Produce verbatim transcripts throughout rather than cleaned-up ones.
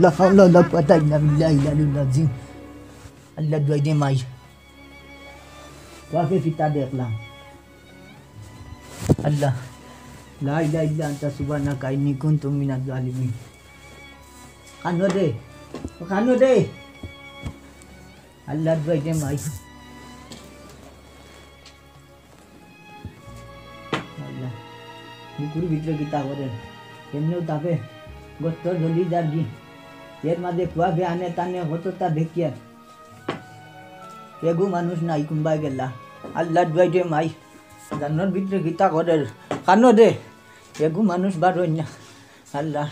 লা হাওলা ওয়ালা কুওয়াতা ইল্লা বিল্লাহিল আলিয়্যিল আযীম। আল্লাহ, দুয়াই দে মাই। বাপে পিতা দেখলাম। আল্লাহ, লা ইলাহা ইল্লা আনতা সুবহানাকা ইন্নী কুনতু মিনাজ জালিমিন। কানো দে, কানো দে। আল্লাহ, দুয়াই দে মাই। আল্লাহ, বুকুর ভিতরে কিতা করে, এমনেউ তাপে গোস্ত জ্বলি যার গি। এর মাঝে কুয়াফে আনে তানে হততা দেখিয়া এগু মানুষ নাই কুনবায় গেলা। আল্লাহ, দুয়াই দে মাই, জানর ভিতরে কিতা করে, কানো দে, এগু মানুষ বার অইন না। আল্লাহ।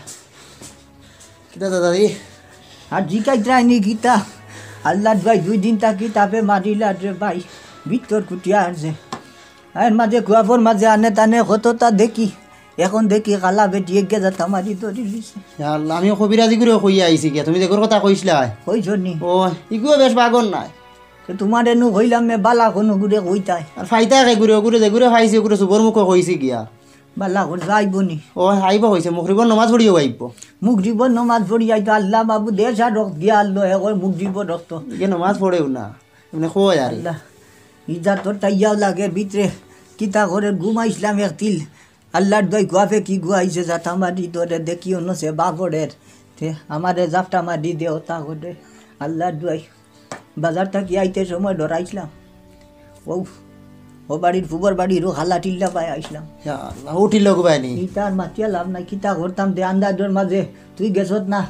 কিতা দাদাজি? আর জিকাইতরায়নি কিতা? আল্লাহ, দুয়াই দুই দিন থাকি তাপে মারিলার রে ভাই, ভিতর কুটিয়া আছে। এর মাঝে কুয়াফর মাঝে আনে তানে হততা দেখি, এখন দেখি কালা বেটি এগিয়ে যাতা মারি ধরি দিছে। ইয়া আল্লাহ, আমি কবিরাজি করে কইয়া আইছি গিয়া, তুমি যেগুর কথা কইছলায়। কইছো নি? ও, ইগুও বেশ বাগর নায়। তো তোমার এনু কইলাম মে বালা কুনুগুরে কইতায়। আর ফাইতা কে গুরে, ওগুরে যেগুরে ফাইছি, ওগুরে সুবর মুখে কইছি গিয়া। বালা কর যাইবো নি? ও, আইবো কইছে, মুগরিবর নমাজ পড়িও আইবো। মুগরিবর নমাজ পড়ি আইতো, আল্লাহ মাবুদ, দেশ আর রক্ত গিয়া আল্লাহ, হে কয় মুগরিবর রক্ত। ইগে নমাজ পড়েও না, এমনে কয় আর। আল্লাহ, ইজ্জত তোর তাইয়াও লাগে ভিতরে, কিতা করে ঘুমাইছিলাম এক তিল। আল্লাহর দোয়াই কুয়াফে কি গুয়াইছে, যাতা মারি ধরে দেখি অন্য সে বাপড়ের। তে আমারে জাপটা মারি দে ওতা করে। আল্লাহর দোয়াই বাজার থাকি আইতে সময় ডরাইছিলাম। ও, ও বাড়ির ফুবর বাড়ির ও খালা টিল্লা পায় আইছিলাম। ইয়া আল্লাহ, ও টিল্লা গুবায়নি। ইতার মাতিয়া লাভ নাই, কিতা করতাম দে আন্দাজর মাঝে তুই গেছত না।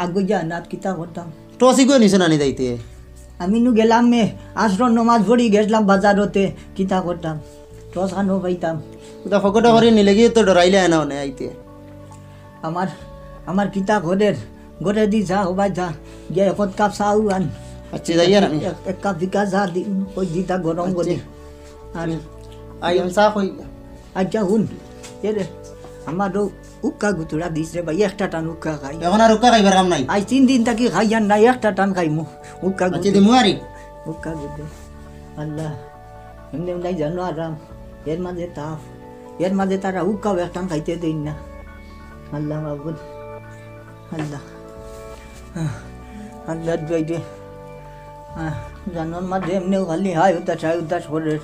আগুজা না কিতা করতাম। টসি গো নিছে নানি যাইতে। আমি নু গেলাম মে, আসরর নমাজ পড়ি গেছলাম বাজারতে, কিতা করতাম। টস খানো পাইতাম। ওটা ফকটা করে নিলে গিয়ে তো ডরাইলে না অনে আইতে। আমার, আমার কিতা ঘরের, ঘরে দি যা, হবাই যা, গিয়া এখন কাপ চা আন। আচ্ছা, যাই আর আমি। এক, এক কাপ দিকা চা দি, ওই দিতা গরম আচ্ছা। করি। আর আই, আমি চা কই। আচ্ছা, হুন, এ রে, আমার তো উক্কা গুতুরা দিস রে ভাই, একটা টান উক্কা খাই। এখন আর উক্কা খাইবার কাম নাই। আই তিন দিন থাকি খাই আর নাই, একটা টান খাইমু। উক্কা আচ্ছা, গুতু। দিমু আরি। উক্কা গুতু। আল্লাহ। এমনে নাই জানো আরাম, এর মাঝে তাপ, এর মাঝে তারা উকাও একটান খাইতে দেইন না। আল্লাহ মাবুদ, আল্লাহ, আল্লাহ দোয়াই দে। আহ, জানোর মাঝে এমনেও খালি হায় উদাস, হায় উদাস করে।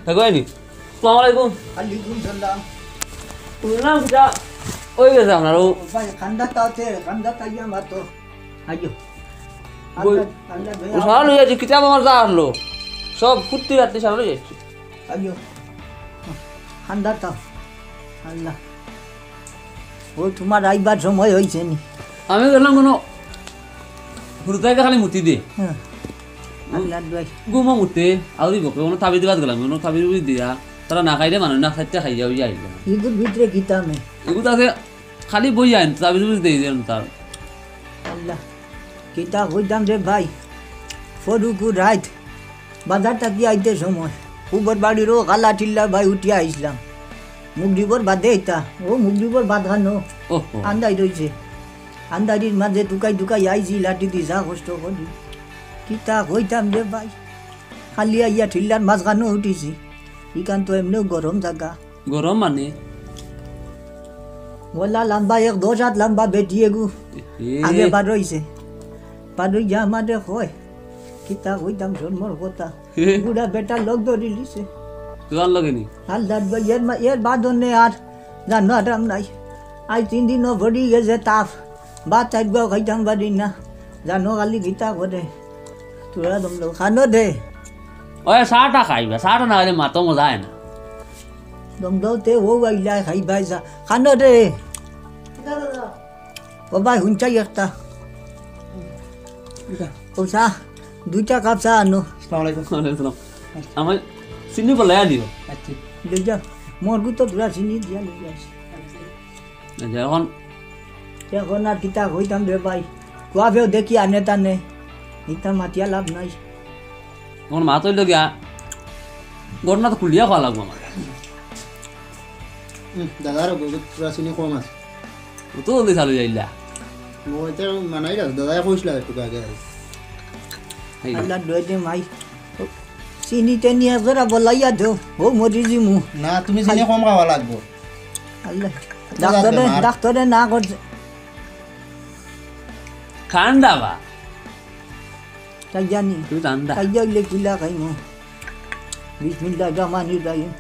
হ্যাঁ, কইনি? আসসালামু আলাইকুম। ওয়ালাইকুম সালাম। শুনলাম কিতা অই গেছে আপনার ও। ও ভাই, খান্দা তাও তে, খান্দা তাইয়া মাতো। আইও। বই-, আল্লাহ, আল্লাহ দয়া। সারা লইয়া যে কিতাব আমার যা আনলো, সব ফুর্তি রাত্রি সারা লইয়া যাচ্ছে। আইও। খান্দা তাও। আল্লাহ। ও তোমার আইবার সময় হইছে নি? আমি গেলাম কোনো হুরুতাইকে খালি মুতি দে। হ্যাঁ। আল্লাহ দোয়াই। ঘুমো মুতে, আউরি বকে, কোনো তাবিজ বাদ গেলাম, কোনো তাবিজ উবিজ দিয়া, তারা না খাইলে মানুষ না খাইতে খাইয়া হইয়া আইলাম। ইগুর ভিতরে কিতা মে? এগুলো আছে, খালি বই আইন, তাবিজ উবিজ দেই দেন তার। আল্লাহ, কিতা কইতাম রে ভাই, ফরুকু রাইত, বাজার থাকি আইতে সময়, উবর বাড়িরও কালা টিল্লা ভাই উঠিয়া আইসলাম। মুগরিবর বাদে আইতা, ও মুগরিবর বাদ খানো, ওহো। আন্দাই রইছে। আন্দারির মাঝে দুকাই দুকাই আইছি, লাঠি দি যা কষ্ট করি। কিতা কইতাম রে ভাই, খালি আইয়া টিল্লার মাঝখানো উঠিছি। ইখান তো এমনেও গরম জাগা। গরম মানে? ওলা লম্বা, এক দশ হাত লম্বা বেটি এগু। এ। আগে বার হইছে। বার হইয়া আমারে কয়, কিতা কইতাম শরমর কথা। এ। বুড়া বেটা লগ ধরি লিছে। তোমার লগে নি? আল্লাহ, এর মা-, এর বাদনে আর জানো আরাম নাই। আজ তিন দিন ভরি গেছে তাপ। ভাত চাইরগু খাইতাম পারি না। জানো খালি কিতা করে। তোরা দম দম খানো দে। ওই চাটা খাইবা, চাটা না খাইলে মাতো মজা হয় না। দম দম তে ও আইলা খাইবা চা। খানো দে। ও ভাই, হুনচাই একটা। ও চা, দুইটা কাপ চা আনো। আসসালামু আলাইকুম। ওয়ালাইকুম আসসালাম। আমার চিনি বলে আনিও। আচ্ছা। দে যা, মোর গুতো তোরা চিনি দিয়া লই যাস। আচ্ছা, এখন এখন আর কিতা কইতাম রে ভাই, কুয়াফেও দেখি আনে তানে, ইতা মাতিয়া লাভ নাই। এখন মাত হইল গিয়া, ঘটনা তো খুলিয়া কওয়া লাগবো আমার। হুম, দাদার গরুত পুরা চিনি কম আছে। ও তো জলদি চালু যাইলা। ও এটা মানাই না, দাদায় কইছিল একটু আগে। এই। আল্লাহ দোয়াই দে মাই। চিনি টেনি একজোড়া বলাইয়া দেও, ও মরি যিমু। না, তুমি চিনি কম খাওয়া লাগবো। আল্লাহ, ডাক্তরে, ডাক্তরে না করছে। ঠান্ডা বা? তাই জানি। তুমি ঠান্ডা। তাই জানলে কিলা খাইমু। বিসমিল্লাহির রহমানির রহিম।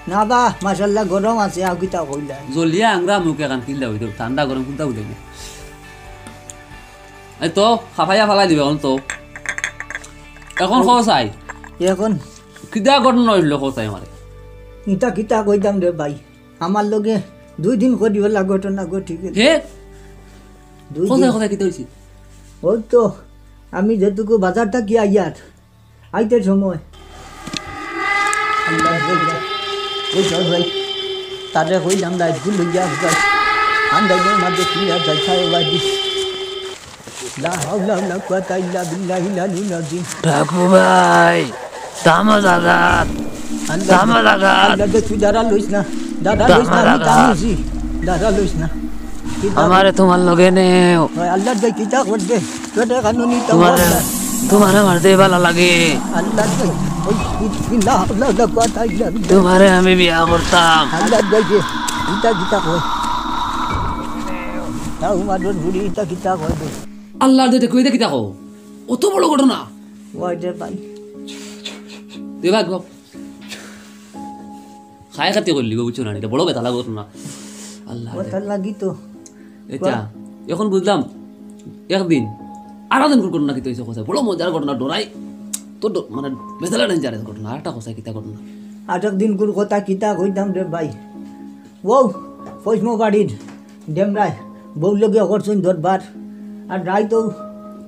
না বা, মাশাআল্লাহ, গরম আছে, আউ কিতা কইলা। জ্বলিয়া আংরা মুখ এখান কিলা অইতো, ঠান্ডা গরম কুনটা বুঝাই না। এই তো, খাফাইয়া ফালাই দিবে, অখন তো। এখন কও চাই। এখন কিতা ঘটনা অইলো কও চাই আমারে। ইতা কিতা কইতাম রে ভাই, আমার লগে দুই দিন করি অলা ঘটনা ঘটি গেল। হে? দুই দিন। কোথায়, কোথায়, কিতা অইছে? ওই তো, আমি যেটুকু বাজার থাকি আইয়ার, আইতে সময়। আল্লাহ, ওই তো, ওই তো ভাই, তারে কইলাম, লাইট গুলো ইয়া ভাই। আন্দাজের মাঝে কি আর যাই, খায় ভাই। লা হাওলা ওয়ালা কুওয়াতা ইল্লা বিল্লাহিল আলিয়্যিল আযীম। ঠাকু ভাই, থামো জাগাত। আল্লাহ, থামো জাগাত। আল্লাহ, তুই দাঁড়া লইস না। দাঁড়া লইস না, আমি থামো জাগাত। থামিছি। দাঁড়া লইস না। কিতা আমারে তোমার লগে নেও। ওই আল্লাহর দই কিতা করবে? তোরে কানুনি তো তোমারে, বল না। তোমারে মারতে ভালা লাগে। আল্লাহর দই, ওই বিসমিল্লাহ, আল্লাহ, আল্লাহ, কুওয়াতা ইল্লা বিল্লাহ। তোমারে আমি বিয়া করতাম। আল্লাহর দই যে, ইতা কিতা কয়? তা উমারর বুড়ি ইতা কিতা কয় দে? আল্লাহর দই কই দে কিতা কও? অত বড় ঘটনা। ওই দে ভাই। দে ভাই, গো। খায় খাতি করলি গো, বুঝছো না? ইটা বড় বেতা লাগতো না। আল্লাহ রে। ওটার লাগি তো। ইটা, এখন বুঝলাম, একদিন, আর একদিন ঘটনা কিতা অইছে কথা, বড় মজার ঘটনা, ডরাই, তো ড-, মানে, বেতালা ডেঞ্জারাস ঘটনা, আর একটা কথা কিতা ঘটনা। আর একদিন গুর কথা কিতা কইতাম রে ভাই। ও, ফৈসমো বাড়ির ডেমরায়, বউর লগে করছইন দরবার, আর রাইত ও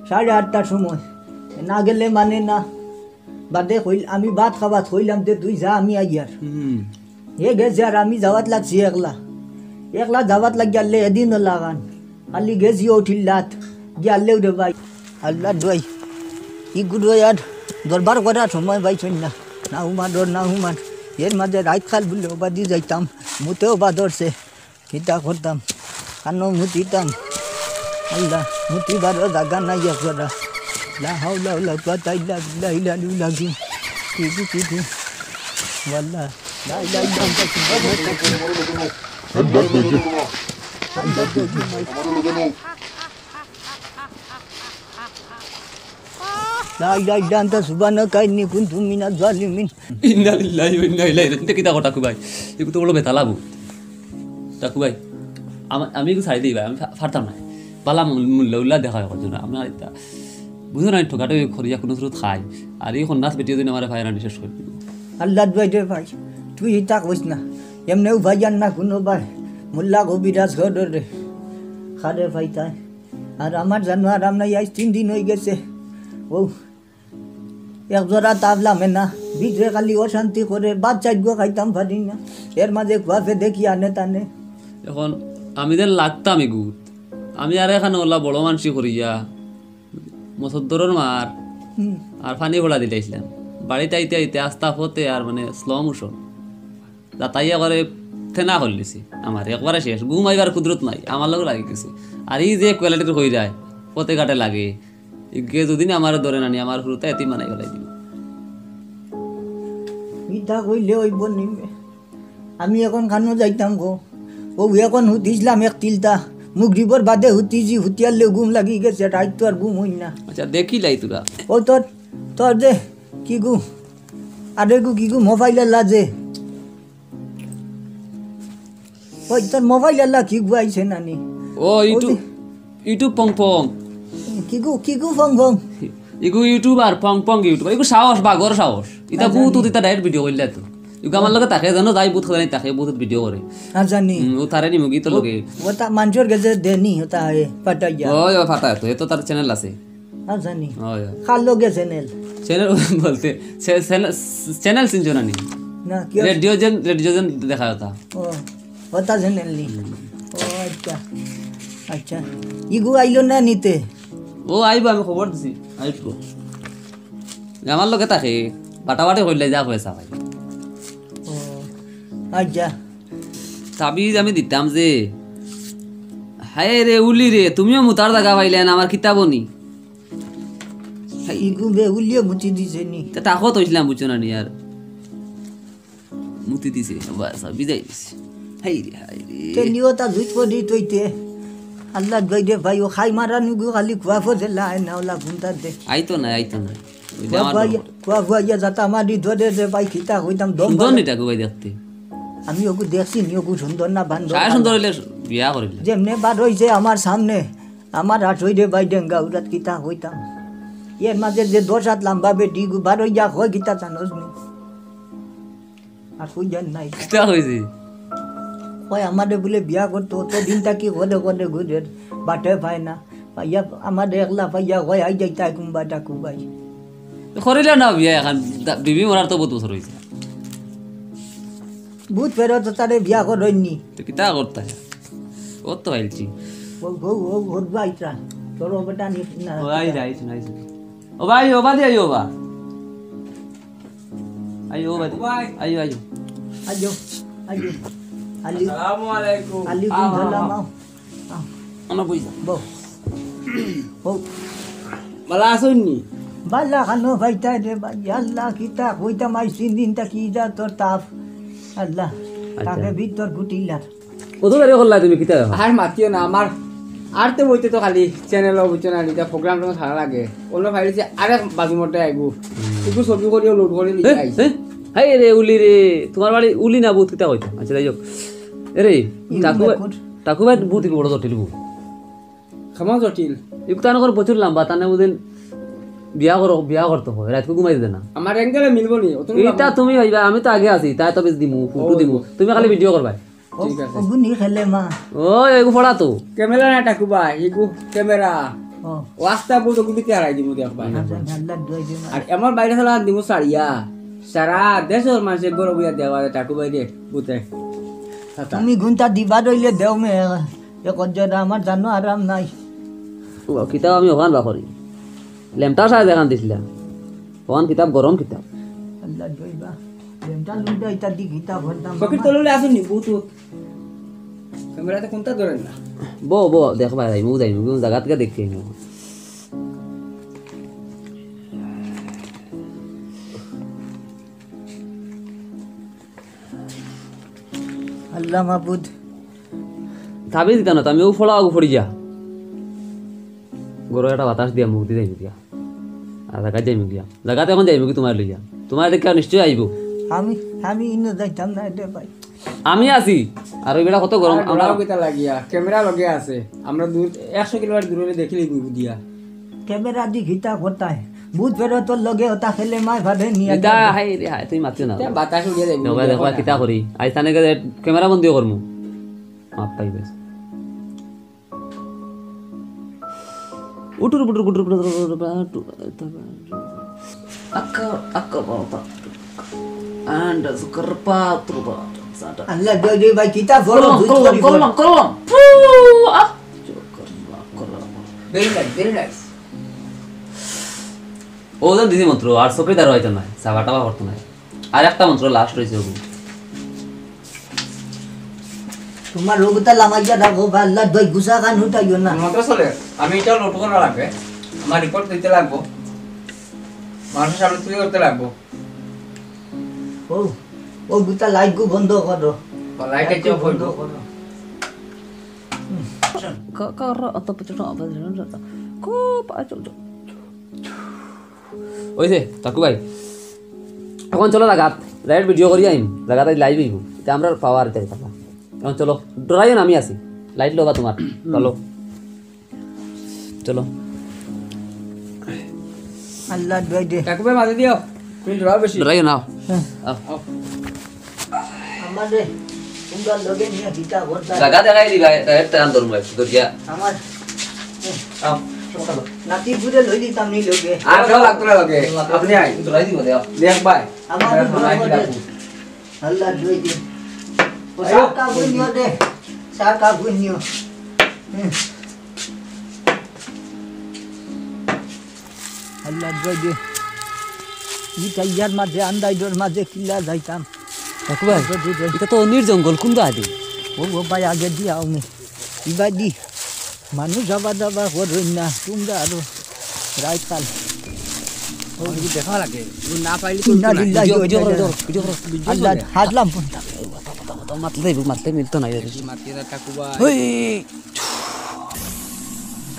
সাড়ে আটটার সময়, না গেলে মানে না। বাদে কইল, আমি ভাত খাবাত কইলাম যে, "তুই যা, আমি আইয়ার।" হুম। হে গেছে আর আমি যাওয়াত লাগছি একলা। একলা যাওয়াত লাগিয়ার লে এদিনও লাগান। খালি গেছি ও ঠিল্লাত। গিয়ার লেও রে ভাই। আল্লাহর দোয়াই। ই গুরু আর দরবার করার সময় পাইছইন না। না হুমান ডর, না হুমান। এর মাঝে রাইত খাল বুলে ওবাদি যাইতাম। মুতেও বা ধরছে। কিতা করতাম? কানো মুতিতাম। আল্লাহ, মুতিবারও জাগা নাই একজরা। লা হাওলা ওয়ালা কুওয়াতা ইল্লা বিল্লাহিল আলিয়্যিল আযীম। কি কি কি কি? ওয়াল্লাহ, লা ইলাহা ইল্লা আনতা সুবহানাকা। লা ইলাহা ইল্লা আনতা সুবহানাকা ইন্নী কুনতু মিনাজ জালিমিন। ইন্না লিল্লাহি ওয়া ইন্না ইলাইহি রাজিউন। ইটা কিতা কথা কও ভাই? ইগু তো বড় বেতালা ভূত। ঠাকু ভাই, আমা-, আমি ইগু ছাড়ি দেই ভাই, আমি ফা-, পারতাম না। বালা মূল-, মূল্য উল্লা দেখা অয় করতো না। আমরা ইটা বুঝো না, ঠকাঠকি করিয়া কুনু সুরত খাই। আর ই কন্যাস বেটিও যদি আমারে পায় না, শেষ করি দিবো। আল্লাহর দোয়াই রে ভাই, তুই ইতা কইস না। এমনেও ভাই আর না কুনু ভাই। মোল্লা কবিরাজ ঘর রে। খারে ভাই তাই। আর আমার জানো আরাম নাই, আইজ তিন দিন অই গেছে। ও, এক জরা তাবলা মেনা, ভিতরে খালি অশান্তি করে, ভাত চাইরগু খাইতাম পারি না, এর মাঝে কুয়াফে দেখি আনে তানে। এখন আমি যেন লাগতাম ইগুত, আমি আর এখানো ওলা বড় মানসি করিয়া, মসদ্দরর মার, হুম। আর পানি পড়া দিলাইছিলাম। বাড়িত আইতে আইতে আস্তা পথে আর মানে slow motion। যাতাইয়া করে থেনা করলিছি। আমার একবারে শেষ। ঘুম আইবার কুদরত নাই। আমার লগে লাগি গেছে। আর ই যে quality-র কইরায়, পথে ঘাটে লাগে। ইগে যদি না আমারে ধরে নানি, আমার হুরুতা এতিম বানাই ফেলাই দিবো। ইতা কইলে অইবো নি? আমি এখন কানো যাইতাম গো। ও এখন হুতিছিলাম এক তিলতা। মুগরিবর বাদে হুতিছি, হুতিয়ার লে ঘুম লাগি গেছে, রাইত তো আর ঘুম অইন না। আচ্ছা, দেখিলাই তোরা। ও তোর, তোর যে, কিগু? আরে গু কিগু, মোবাইল আলা যে। ওই তোর মোবাইল আলা কিগু আইছে নানি? ও, ও YouTube, যে YouTube পং পং। কিগু, কিগু পং পং? ইগু YouTuber, পং পং YouTuber। ইগু সাহস, বাঘর সাহস। ইতা আচ্ছা, ভূত, জানি। ইতা direct video করলে তো। ইগু আমার লগে থাকে, জানো, যাই ভূত খোদা নাই থাকে, ভূত video করে। আর জানি। হুম, ও তারে নি মুগি তো ও, লগে। ও তা মানষর গেছে দেনি, ও তা এ, পাঠাইয়া। ওই, ও ফাটা তো, এ তো তার channel আছে। আর জানি। ওই, ওই। কার লগে channel? Channel বলতে, সে, channel, channel চিনছো না নি? না, কি আছে? রেডিও জেন, রেডিও জেন দেখা কথা। ও, ওটা channel নি। হুম। ও, আচ্ছা। আচ্ছা। ইগু আইলো না নিতে? ও আইবো, আমি খবর দিছি। আইবো। আমার লগে থাকে। বাটাবাটি করলে যা পয়সা ভাই। ও, আচ্ছা। তাবিজ আমি দিতাম যে, হায় রে উলি রে, তুমিও মুতার জাগা পাইলে না, আমার কিতাবও নি। ইগু বেউলিয়ে মুতি দিছে নি। তা তাকত অইছিলাম, বুঝছো না নি আর। মুতি দিছে, বাস, আর বিদায় দিছে। হায় রে, হায় রে। তে নিও তা জুইত পড়ি তইতে। আল্লাহ দোয়াই দে ভাই, ও খাই মারা নিগু খালি খোয়া ফজে লাই না, ওলা ঘুমতা দে। আইতো না, আইতো না। ওই যে খোয়া আমার ফোয়া দল। ইয়া, খোয়া ফোয়া ইয়া যাতা মারি ধরে দে ভাই, কিতা কইতাম, দম সুন্দর পারে। নি টাকু ভাই দেখতে? আমি ওগু দেখছি নি, ওগু সুন্দর না বান্দর সারা সুন্দর বান্দর। হইলে বিয়া করিলে। যেমনে বার হইছে আমার সামনে, আমার হাত হইরে ভাই ডেঙ্গা উড়াত কিতা কইতাম। এর মাঝে যে দশ হাত লম্বা বেটি গু বার হইয়া কয় কিতা জানোস নি? আর কই জান নাই। কিতা কইছি? কয় আমারে বুলে বিয়া করতো, অত দিন থাকি ঘরে ঘরে ঘুরে, বাটে পায় না। পাইয়া আমারে একলা পাইয়া কয় আই যাইতা কুম্বা টাকু ভাই। করিলে না বিয়া এখন, দা-, বিবি মরার তো বহুত বছর হইছে। ভূত ফেরত তারে বিয়া করইনি। তো কিতা করতা? ও তো আইলছি। ও, ও, ও, ওর বাইটা। তোর ও বেটা নি-, না, ও আই কিতা? যাইছ, আইছ। ও ভাই, ও বাদে আইও বা। আইও বাদে। ভাই। আইও, আইও। আইও, আইও। আলি-, আসসালামু আলাইকুম। আলাইকুম আও, আও, সালাম, আও। আও। আও। আনো বই যা। বউ। বউ। বালা আছইন নি? বালা খানো ভাইতা রে ভাই। আল্লাহ, কিতা কইতাম আইছি দিনটা কি যা তোর তাপ। আল্লাহ, আচ্ছা। তাকে ভিতর গুটিলার। কত দেরি করলা তুমি, কিতা ব্যাপার? আর মাতিও না, আমার আরতে বইতে তো খালি channel ও বুঝছো না, এটা program টোগ্রাম ছাড়া লাগে। অন্য ফাইল যে আরেক বাজু মোটে আইবো। হুম। শুধু ছবি করিও load করে এ, লিখে আইছি। এ, হাই রে উলি রে, তোমার বাড়ি উলি না ভূত কিতা কইতা? আচ্ছা, যাই হোক। এ রে, ইগু টাকু ভাই, বেকুর। টাকু ভাই ভূত ইগু বড় জটিল ভূত। কেমন জটিল? ইগু তান করে প্রচুর লম্বা, তানে বুঝেন বিয়া করো, বিয়া করতে হয়, রাতকে ঘুমাই দিতে না। আমার angle এ মিলবো নি, অত এইটা লম্বা। তুমি ভাইবা, আমি তো আগে আছি, তাই তো বেশ দিমু, ফটো ও, দিমু। ও। তুমি খালি video করবায়। ও, ঠিক আছে। ওগু নি খেলে মা। ও, এগু ফড়া তো। Camera না টাকু ভাই, এগু camera। ও। ও আস্তা বলতো গুলিতে হারাই দিমু দেখ ভাই। আচ্ছা, আল্লাহ দোয়াই দিও না। আর আমার বাইরে খেলা দিমু সারিয়া। সারা দেশর মানুষে গরব হইয়া দেওয়া টাকু ভাই রে, বুঝে। তুমি ঘুমটা দিবা রইলে দেও মে, এ কজ্জাটা আমার জানো আরাম নাই। ও, কিতাব আমি ওখান বা করি। লেমটা সাহেব এখান দিছিলাম। ওখান কিতাব গরম কিতাব। আল্লাহ দোয়াই বা। লেমটা লুইটা ইটা দি কিতাব হরতাম। ফকির তললে আসুন নি, ভূত। Camera তে কোনটা ধরেন না? বো, বো, দেখবা, যাইমু, যাইমু, কোন জায়গা থেকে দেখতে আইমু। আল্লাহ মাবুদ। তাবিজ দিতা না, তো আমি ও ফড়া আগু ফড়ি যা। গরো একটা বাতাস দিয়া মুখ দি যাইমু দিয়া। আর জাগাত যাইমু গিয়া। জাগাত এখন যাইমু কি তোমার লইয়া? তোমার দেখে নিশ্চয় আইবো। আমি, আমি ইনো যাইতাম না, এটা ভাই। আমি আছি। আর ওই বেটা কত গরম, আর আমরা ডরাও কিতা লাগিয়া? Camera লগে আছে। আমরা দূর, একশো কিলোমিটার দূরে দেখিলে বুঝবো দিয়া। Camera দি কিতা করতায়? ভূত ফেরতর লগে ওটা খেলে মায় ভাবে নিয়ে এটা যাবে। হাই রে হাই, তুমি মাতিও না। এটা বাতাস উড়িয়ে দেবে, দেখো, দেখো, কিতা করি। আইজ তানে গেলে camera বন্দিও করমু। মাপ পাইবে। উটুর পুটুর গুটুর পুটুর পুটুর পুটুর পুটুর। আক্কা, আক্কা বাবা। And সুকার পাত্র বাবা। আল্লাহ, জয় জয় ভাই, কিতা বলো, কলম, দুই কলম, করি বলো। কলম, কলম। পু, আহ। Very nice, very nice। ও যেন দিদি মন্ত্র, আর চোখে দাঁড়াইতো নাই, চাবা টাবা করতো নাই। আর একটা মন্ত্র last রইছে ওগু। তোমার রোগটা লামাইয়া রাখো, বা আল্লাহ দই গুছা খান উঠাইও না। মন্ত্র চলে, আমি এটা load করা লাগবে, আমার report দিতে লাগবো, মানুষের সামনে তুলে ধরতে লাগবো। ও, ও গুতা light গু বন্ধ করো। বা light light গু off বন্ধ করো। করো। হুম। ক-, কর, অত কিছু না, অত কিছু না, খুব আছো। ওই যে, টাকু ভাই, এখন চলো জাগাত, direct video করি আইম, জাগাত আইজ live অইবো, এটা আমরা পাওয়ার এটা কথা। এখন চলো, ডরাইও না, আমি আছি, light লবা তোমার, হুম। চলো, চলো। আল্লাহ দোয়াই দে। টাকু ভাই, মাঝে দিও, তুমি ডরাও বেশি। ডরাইও না। হ্যাঁ। আও। আও। আমারে, তোমরা লগে নিয়ে দিতা ভরতা। জাগা দেখাই দিবা, direct টান ধরবো, দরিয়া। আমার, আও। নাতি ঘুরে লই দিতাম নি লগে। আর কেউ লাগতো না লগে, আপনি আই। ধরাই দিব, দেও। দেখ ভাই। আমার আমার ঘুরে আমার ঘুরে। আল্লাহ দোয়াই দে। ও আইও। সাকা বুঝিও দে, সাকা বুঝিও। হুম। আল্লাহ দোয়াই দে। ই টাইয়ার মাঝে, আন্দাইডর মাঝে কিলা যাইতাম। টাকু ভাই, দে, দে, দে। এটা তো অনির জঙ্গল, কোন বাদি? ও, ও ভাই, আগে দি আও নি। ইবাদি। মানুষ যাবা যাবা করইন না, তোমরা আরো রাইত কাল। ও, যদি দেখা লাগে, ও না পাইলে তো ইন্না উঠতো না। লিল্লাহি ভিডিও, ওয়া ভিডিও ইন্না করো, ইলাইহি ভিডিও করো, ভিডিও রাজিউন। আল্লাহ, করো। হারলাম ফোনটা। মাতলে, মাতলে মিলতো না, ইয়ার। মাতিয়ে না, টাকু ভাই। ওই!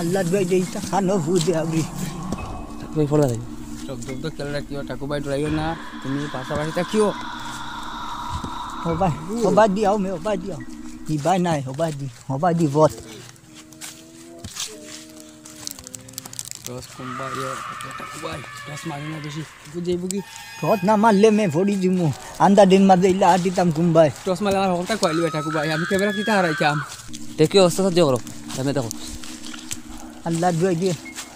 আল্লাহ দোয়াই দেই, তা খানো হু দে আবরি। টাকু ভাই, ফলো দেয়। সব দম তো খেয়াল রাখিও, টাকু ভাই ডরাইও না, তুমি পাশাপাশি থাকিও। ও ভাই, ও ভাই দি আও, মে ও ভাই দি আও। ই ভাই নাই, ও ভাই দি, ও ভাই দি বত। দশ কুম্বা, ইয়ে, টাকু ভাই, দশ মারি না বেশি। বুঝে বুঝি। টর্চ না মারলে মে ফড়ি দিমু। আন্দা দিন মাঝে ইলা আটিতাম কুম্বায়। টর্চ মারলে আমার হকলটা কইলি বেটা কুবাই। আমি ক্যামেরা কিতা হারাইতাম। দেখি অবস্থা সহ্য করো। আমি দেখো। আল্লাহ দোয়াই দিয়ে।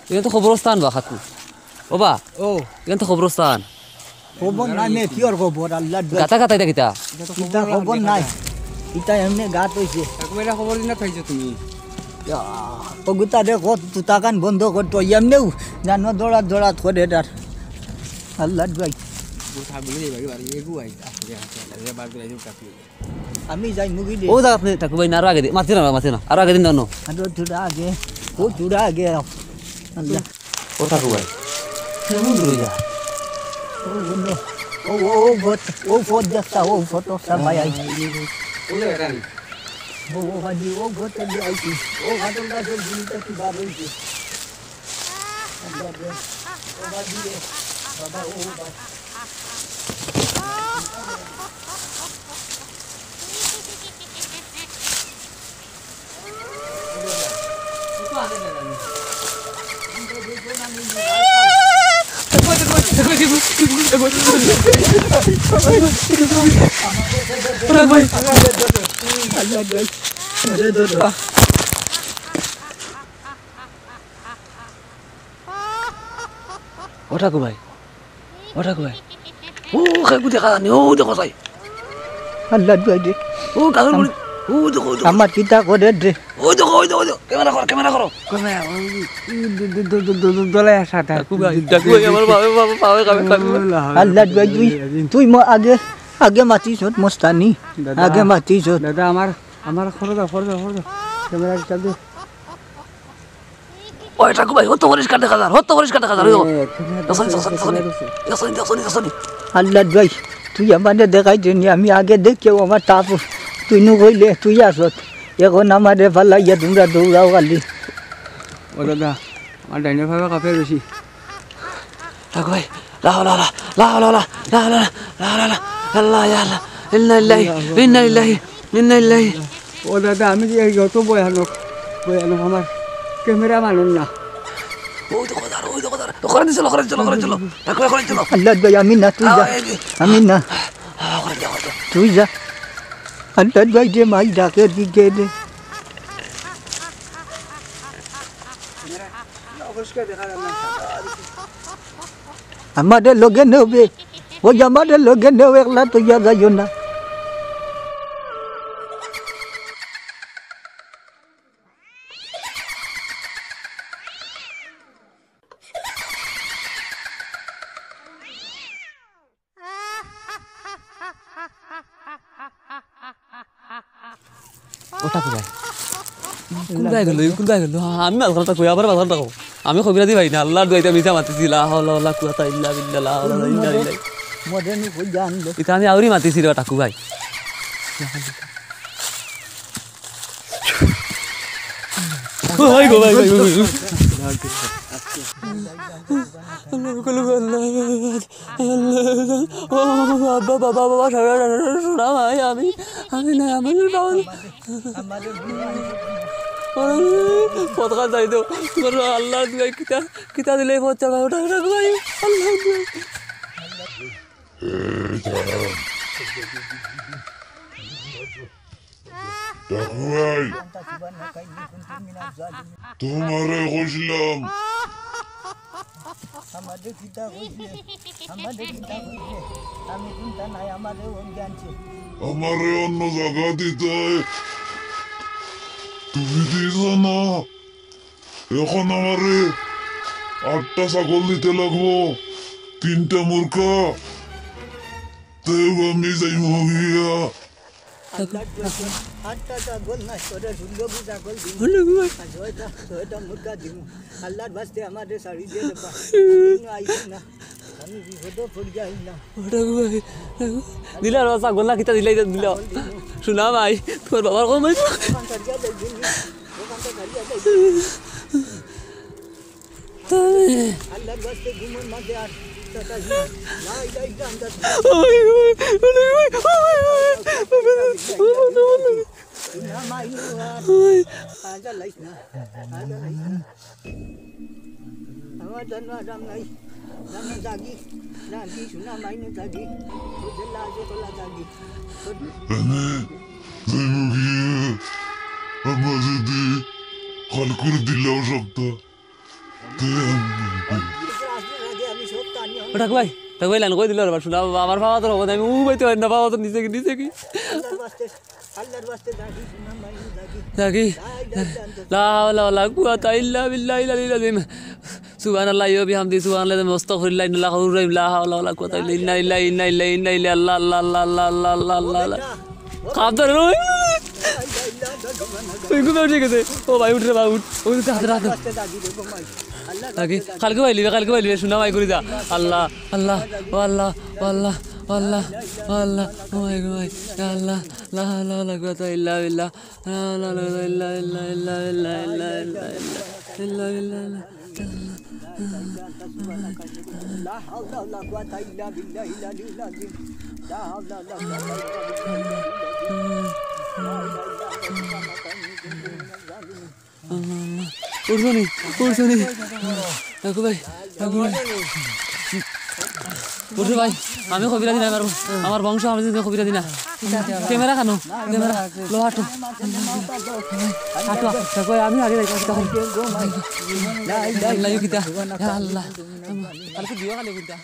এটা তো কবরস্থান বা খাকু। ও বা। ও। এটা তো কবরস্থান। কবর না নে, কিয়র কবর? আল্লাহ দোয়াই। গাতা গাতা এটা কিতা? ইটা কবর নাই। ইটা এমনে গাত অইছে। কাকু, এটা কবর দিনা খাইছো তুমি? ইয়া, ওগুতা দেখো, তুতাকান বন্ধ করতো। এমনেও জানো দৌড়াত দৌড়াত করে এটার। আল্লাহ দোয়াই। ও থাকবে রে ভাই, বাড়ি এগু আই। আস্তে আস্তে, আস্তে, আস্তে, বার করে আইছো কাকু। আমি যাই মুগি দে। ও দা আপনি টাকু ভাই না, আরো আগে দিন। মারছে না, মারছে না। আরো আগে দিন না, অনো। আরো থুড়া আগে। ও থুড়া আগে আও। আল্লাহ। ও টাকু ভাই। কেমন রইলা? ও বন্ধু। ও, ও, ও ফট, ও ফট দেখতা, ও ফট দেখতা ভাই আই। ও জায়গা জানি। ও, ও বাজি, ও ঘর থেকে আইছি। ও ঘাটন গাছের দিনটা কি বার হইছে? ও টাকু ভাই, ও টাকু ভাই। ও, কাকু দেখা জানি, ও দেখো চাই। আল্লাহ দোয়াই দে। ও, গাছের আম-, মধ্যে, ও দেখো, ও দেখো। আমার কিতা করে দে। ও দেখো, ও দেখো, ও দেখো। ক্যামেরা করো, ক্যামেরা করো। ক্যামেরা, ওই, ওই, দ-, দ-, দ-, দ-, দ-, দলে আসা তা। টাকু ভাই, টাকু ভাই, আমার বাবা, বাবা, বাবা, কাকু, কাকু। আল্লাহ দোয়াই তুই, তুই ম-, আগে, আগে মাতিস হত মস্তানি। দাদা, আগে মাতিস হত। দাদা, আমার, আমার খরচ দাও, খরচ দাও, খরচ দাও। ক্যামেরা চালু দে। ওই টাকু ভাই, অত পরিষ্কার দেখা যার, অত পরিষ্কার দেখা যার, ওই দেখো। এ, তুমি দেখছনি, দেখছনি, দেখছনি, দেখছনি। দেখছনি, দেখছনি, দেখছনি। আল্লাহ ভাই, তুই আমারে দেখাই দেনি, আমি আগে দেখিও আমার তাপ, তুই নু কইলে তুই আসত, এখন আমারে ফালাইয়া তোমরা দৌড়াও খালি। ও দাদা, আমার ডাইনে ফাওয়া কাঁপে বেশি। টাকু ভাই, লা হাওলা ওয়ালা, লা হাওলা ওয়ালা, লা হাওলা ওয়ালা, লা হাওলা ওয়ালা, আল্লাহ, ইয়া আল্লাহ, ইন্না লিল্লাহি, ইন্না লিল্লাহি, ইন্না লিল্লাহি। ও দাদা, আমি যে এই যত ভয়ানক, ভয়ানক আমার ক্যামেরা মানন না। ওই দেখো দাঁড়া, ওই দেখো দাঁড়া। ওখানে চলো, ওখানে চলো, ওখানে চলো। টাকু ভাই, ওখানে চলো। আল্লাহ ভাই, আমি না, তুই যা। আহ, এই যে। আমি না। আহ, ওখানে যাও, ওখানে যাও। তুই যা। আল্লাহ ভাই, যে মাই ডাকে দিকে দে। আমারে লগে নেবে। ওই আমারে লগে নেও, একলা তইয়া যাইও না। ও টাকু ভাই। কোন জায়গা গেল? কোন জায়গা গেল? আমি মাঝখানটা কই, আবার মাঝখানটা কই। আমি কবিরাজি ভাই না, আল্লাহর দোয়াইতে মিছা মাতিছি, লা হাওলা ওয়ালা কুওয়াতা ইল্লা বিল্লাহ, লা হাওলা ওয়ালা ইল্লা বিল্লাহ। মদে নু কই জান লো। ইতা আমি আউরি মাতিছি রে টাকু ভাই। ও ভাই গো, ভাই, ভাই, ভাই, ভাই। আল্লাহ, আল্লাহ, আল্লাহ। ও বাবা, বাবা, বাবা, শোনা, শোনা, শোনা, ভাই, আমি, আমি না, আমি না, বাবা। পথখান যাই তো, তোমার আল্লাহ দিলাই কিতা, কিতা দিলে পথ চালা, ওটা, ওটা, ভাই, আল্লাহ দিলাই। এই দাঁড়াও। টাকু ভাই, তোমারে কইছিলাম। আমারে কিতা কইছে? আমারে কিতা কইছে? আমি কুনটা নাই, আমারে অউ জানছে। আমারে অন্য জাগা দিতায়। তুমি দিছো না। এখন আমারে আটটা ছাগল দিতে লাগবো, তিনটা মুরগা, তেউ আমি যাইমু গিয়া। আল্লাহর দোয়াই, আটটা ছাগল না, তোরে ষোলো গু ছাগল দিমু। ষোলো গু। আর ছয়টা, ছয়টা মুরগা দিমু। আল্লাহর ওয়াস্তে আমারে ছাড়ি দে রে বা। আমি ইনো আইছি না। দিলা রে বাবা, ছাগল না কিতা দিলা, ইটা দিলা। সোনা মাই, তুমার বাবার কম অইছে। আমার জানো আরাম নাই। জানো জাগি, জাগি, সোনা মাইনু জাগি। তোদের লাজে তোলা জাগি। আমি, আমি মুখে, আমার যদি খাল করে দিলাম সবটা। ও ঠাকু ভাই, ঠাকু ভাই, লাইন কই দিল রে বা, সোনা বাবা, আমার বাবা তো হবো না, আমি উ বাইতে পারি না, বাবা তো নিচে কি, নিচে কি? আল্লাহর ওয়াস্তে, আল্লাহর ওয়াস্তে জাগি, সোনা মাইনু জাগি। জাগি। লা হাওলা ওয়ালা কুওয়াতা ইল্লা বিল্লাহিল আলিয়্যিল আযীম। সুবহানাল্লাহি ওয়া বিহামদিহি, সুবহানাল্লাহি ওয়া বিহামদিহি, আস্তাগফিরুল্লাহ, ইন্নাল্লাহু গাফুরুর রহিম, লা হাওলা ওয়ালা কুওয়াতা ইল্লা, ইন্না ইলাইহি, ইন্না ইলাইহি, ইন্না ইলাইহি, আল্লাহ, আল্লাহ, আল্লাহ। কাঁদতে রে, ওই। ওই ঘুমে উঠে গেছে। ও ভাই, উঠ রে ভাই, উঠ। ওই তো হাতে, হাতে। জাগি, কালকে পাইলিবে, কালকে পাইলিবে, সোনা মাই করি যা। আল্লাহ, আল্লাহ, ও আল্লাহ, ও আল্লাহ, ও আল্লাহ, ও আল্লাহ, ও মাই গো মাই, ইয়া আল্লাহ, লা হাওলা ওয়ালা কুওয়াতা ইল্লা বিল্লাহ, লা হাওলা ওয়ালা কুওয়াতা ইল্লা বিল্লাহ, ইল্লা বিল্লাহ, ইল্লা বিল্লাহ, ইল্লা বিল্লাহ, ইল্লা বিল্লাহ। لا حول ولا قوة إلا بالله العلي العظيم. لا حول ولا قوة إلا بالله العلي العظيم. لا إله إلا أنت سبحانك إني كنت من الظالمين. আল্লাহ, আল্লাহ। উঠছো নি? উঠছো নি? ঠাকু ভাই, ঠাকু ভাই। উঠো ভাই, আমি কবিরাজি না, আমার, আমার বংশ, আমি যদি কবিরাজি না। ক্যামেরা কেন? ক্যামেরা, লো হাঁটো। হাঁটো, ঠাকু ভাই, আমি আগে যাই, তখন। আল্লাহ, ইউ কিতা? ইয়া আল্লাহ। কালকে দিও খালি কিতা?